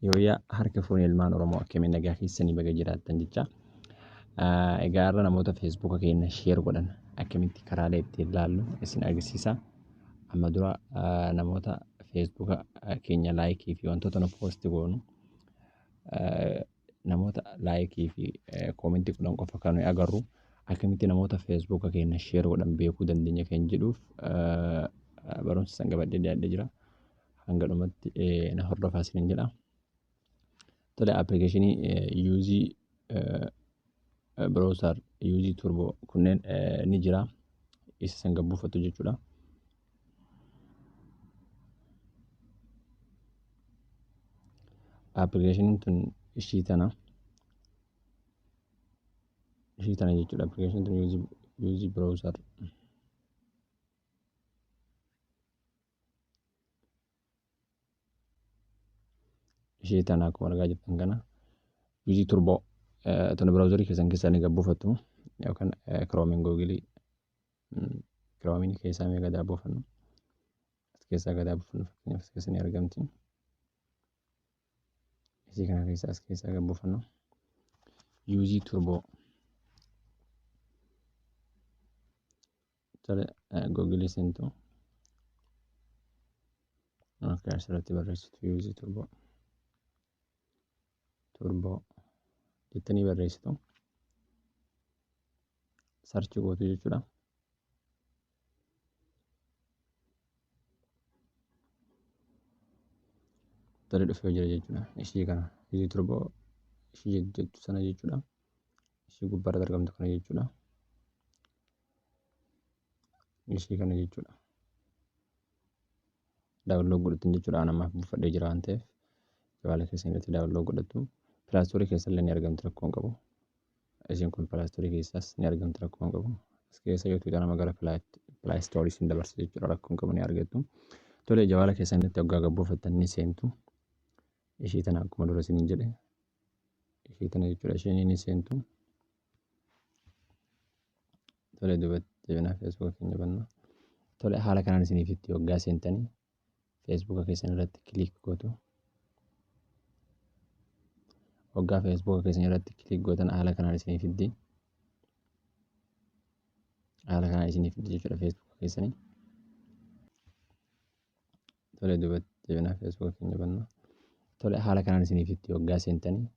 Yooyyaa harka fuune ilmaan Oromoo akkamiin nagaa keessanii baga jiraattan jecha. Egaa har'a namoota Feesbuuka keenya sheer godhan akkamitti karaalee ittiin ilaallu isin agarsiisa. Amma dura namoota Feesbuuka keenya laayikii fi wantoota nu poosti goonu namoota laayikii fi koomentii godhan qofa kan nuyi agarru akkamitti namoota Feesbuuka keenya sheer godhan beekuu dandeenya kan jedhuuf barumsa san qabadhee dhiyaadhee jira. Hanga dhumatti na hordofaa isiniin jedha. Tole appilikeeshinii yuuzii browser yuuzii turbo kunneen ni jira. Isa san gad buufattu jechuudha. Appilikeeshiniin tun ishii tana. Ishii tana jechuudha. Appilikeeshiniin tun yuuzii browser. Ishee tana akkuma argaa jirtan kana UZ Turbo tana biraawuzarii keessan keessaa ni gabbuufattu yookaan kiroomiin googilii kiroomiin keessaa mee gadaa buufannu as keessaa gadaa buufannu fakkeenyaaf as keessa ni argamti. Isii kana keessa as keessaa gabbuufannu UZ Turbo Tole Google seentu. Okay, asirratti barreessitu use turbo. Turbo jettanii barreessitu. Sarchi gootu jechuudha. Tole dhufee jira jechuudha. Ishii kana use turbo ishii jettu sana jechuudha. Ishii gubbaarratti argamtu kana jechuudha. Ishii kana jechuudha. Daawunlood godhattan jechuudha. An ammaaf buufadhee jira waan ta'eef jabaala keessan irratti daawunlood godhattu. Pilaastoorii keessa illee ni argamti rakkoo hin qabu. Isiin kun pilaastoorii keessaas ni argamti rakkoo hin qabu. As keessa yoo tuqxan amma gara pilaastoorii isin dabarsa jechuudha rakkoo hin qabu ni argattu. Tole jabaala keessan irratti hoggaa gad buufattan ni seentu. Ishii tana akkuma dura isiniin jedhe ishii tana jechuudha isheen ni seentu. Tole duubatti deebinaa feesbuuka keenya banna. Tole haala kanaan isiniif itti hoggaa seentanii feesbuuka keessan irratti kiliik gootu. Hoggaa feesbuuka keessan irratti kiliik gootan haala kanaan isiniif fiddi. Haala kanaan isiniif fiddi jechuudha feesbuuka keessanii. Tole duubatti deebinaa feesbuuka keenya banna. Tole haala kanaan isiniif itti hoggaa seentanii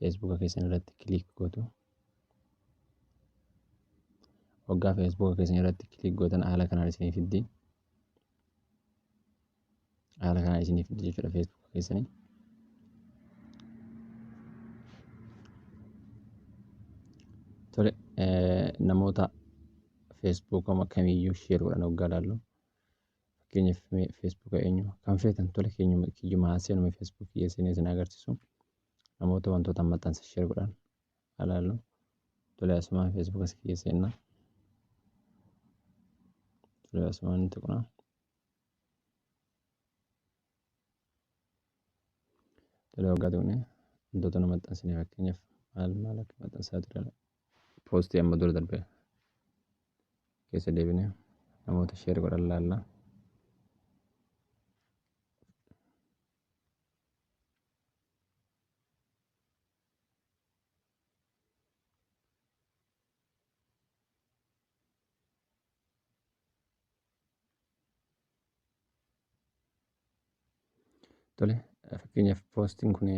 feesbuuka keessan irratti kiliik gootu. Hoggaa feesbuuka keessan irratti kiliik gootan haala kanaan isinii fiddi. Haala kanaan isinii fiddi jechuudha feesbuuka keessanii. Tole namoota feesbuukama kamiyyuu sheer godhan hoggaa ilaallu. Fakkeenyaaf mee feesbuuka eenyu kan feetan tole keenyuma kiyyuma haa seenume feesbuukii seenee isin agarsiisu. Namoota wantoota maxxansa share godhan alaallu. Tole asumaan feesbuuka kiyya seenna. Tole asumaan ni tuqna. Tole waggaa tuqne wantoota nu maxxansine fakkeenyaaf maal maal akka maxxansaa ture poostii amma dura darbe keessa deebine namoota share godhan laalla. Tole fakkeenyaaf poostiin kun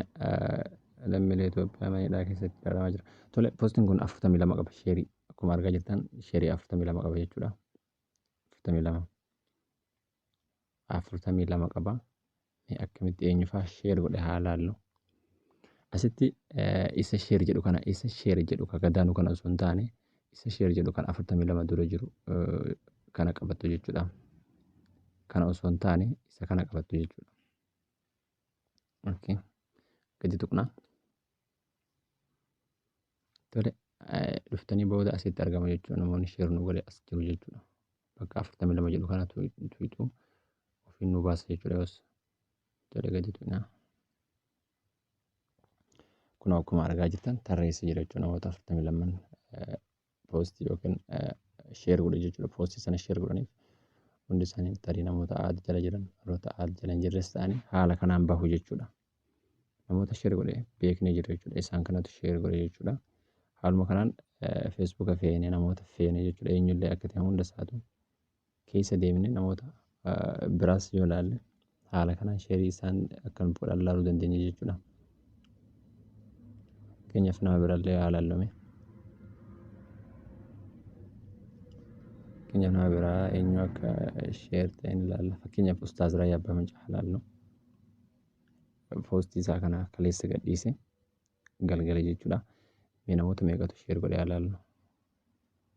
lammiilee Itoophiyaa mana hidhaa keessatti ilaalamaa jira. Tole poostiin kun 42 qaba sheerii akkuma argaa jirtan sheerii 42 qaba jechuudha. 42 42 qaba. Mee akkamitti eenyufaa sheer godhe haa laallu. Asitti isa sheer jedhu kana isa sheer jedhu ka gadaanu kana osoo hin taane isa sheer jedhu kan 42 dura jiru kana qabattu jechuudha. Kana osoo hin taane isa kana qabattu jechuudha. Okay. Gadi tuqna. Tole dhuftanii booda asitti argama jechuudha. Namoonni sheer nu godhe as jiru jechuudha. Bakka 42 jedhu kana tuqxu ofiin nu baasa jechuudha yoos. Tole gadi tuqna. Kun akkuma argaa jirtan tarreessa jira jechuudha namoota 42 poostii yookiin sheer godhe jechuudha. Poostii sana sheer godhaniif hundi isaanii tarii namoota aad jala jiran warroota aad jala hin jirres ta'anii haala kanaan bahu jechuudha. Namoota share godhe beeknee jirra jechuudha. Isaan kanatu share godhe jechuudha. Haaluma kanaan Feesbuuka feene namoota feene jechuudha. Eenyullee akka ta'e hunda isaatu keessa deemne namoota biraas yoo ilaalle haala kanaan sheerii isaan akka nu godhan ilaaluu dandeenya jechuudha. Fakkeenyaaf nama birallee haa ilaallume. Fakkeenyaaf nama biraa eenyu akka sheer ta'e ni ilaalla. Fakkeenyaaf Ustaaz Raayyaa Abbaa Mancaa haa ilaallu. Poostii isaa kana kaleessa gadhiise galgala jechuudha. Mee namoota meeqatu sheer godhe haa ilaallu.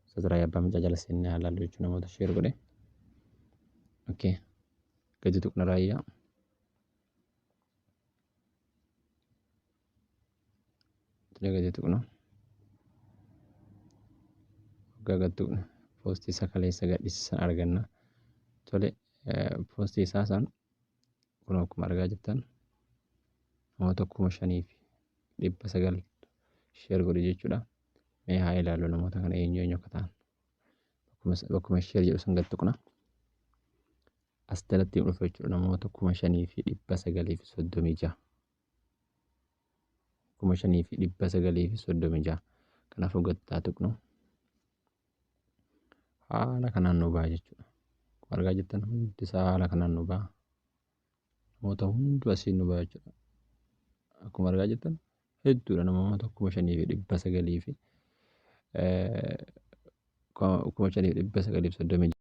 Ustaaz Raayyaa Abbaa Mancaa jala seennee haa ilaallu jechuudha namoota sheer godhe. Okay. Gadi tuqna raayyaa. Tole gadi tuqna. Waggaa gad tuqna. Poostii isaa kaleessa gadhiise san arganna. Tole poostii isaa san kun akkuma argaa jirtan namoota 5900 sheer godhe jechuudha. Mee haa ilaallu namoota kana eenyu eenyu akka ta'an. Bakkuma sheer jedhu san gad tuqna. As jalatti dhufa jechuudha namoota 5936. 5936. Kanaafuu gad haa tuqnu. Haala kanaan nu ba'a jechuudha. Akkuma argaa jirtan hundi isaa haala kanaan nu ba'a. Namoota hunduu asiin nu ba'a jechuudha. Akkuma argaa jirtan hedduudha namoota 5900 fi 5936.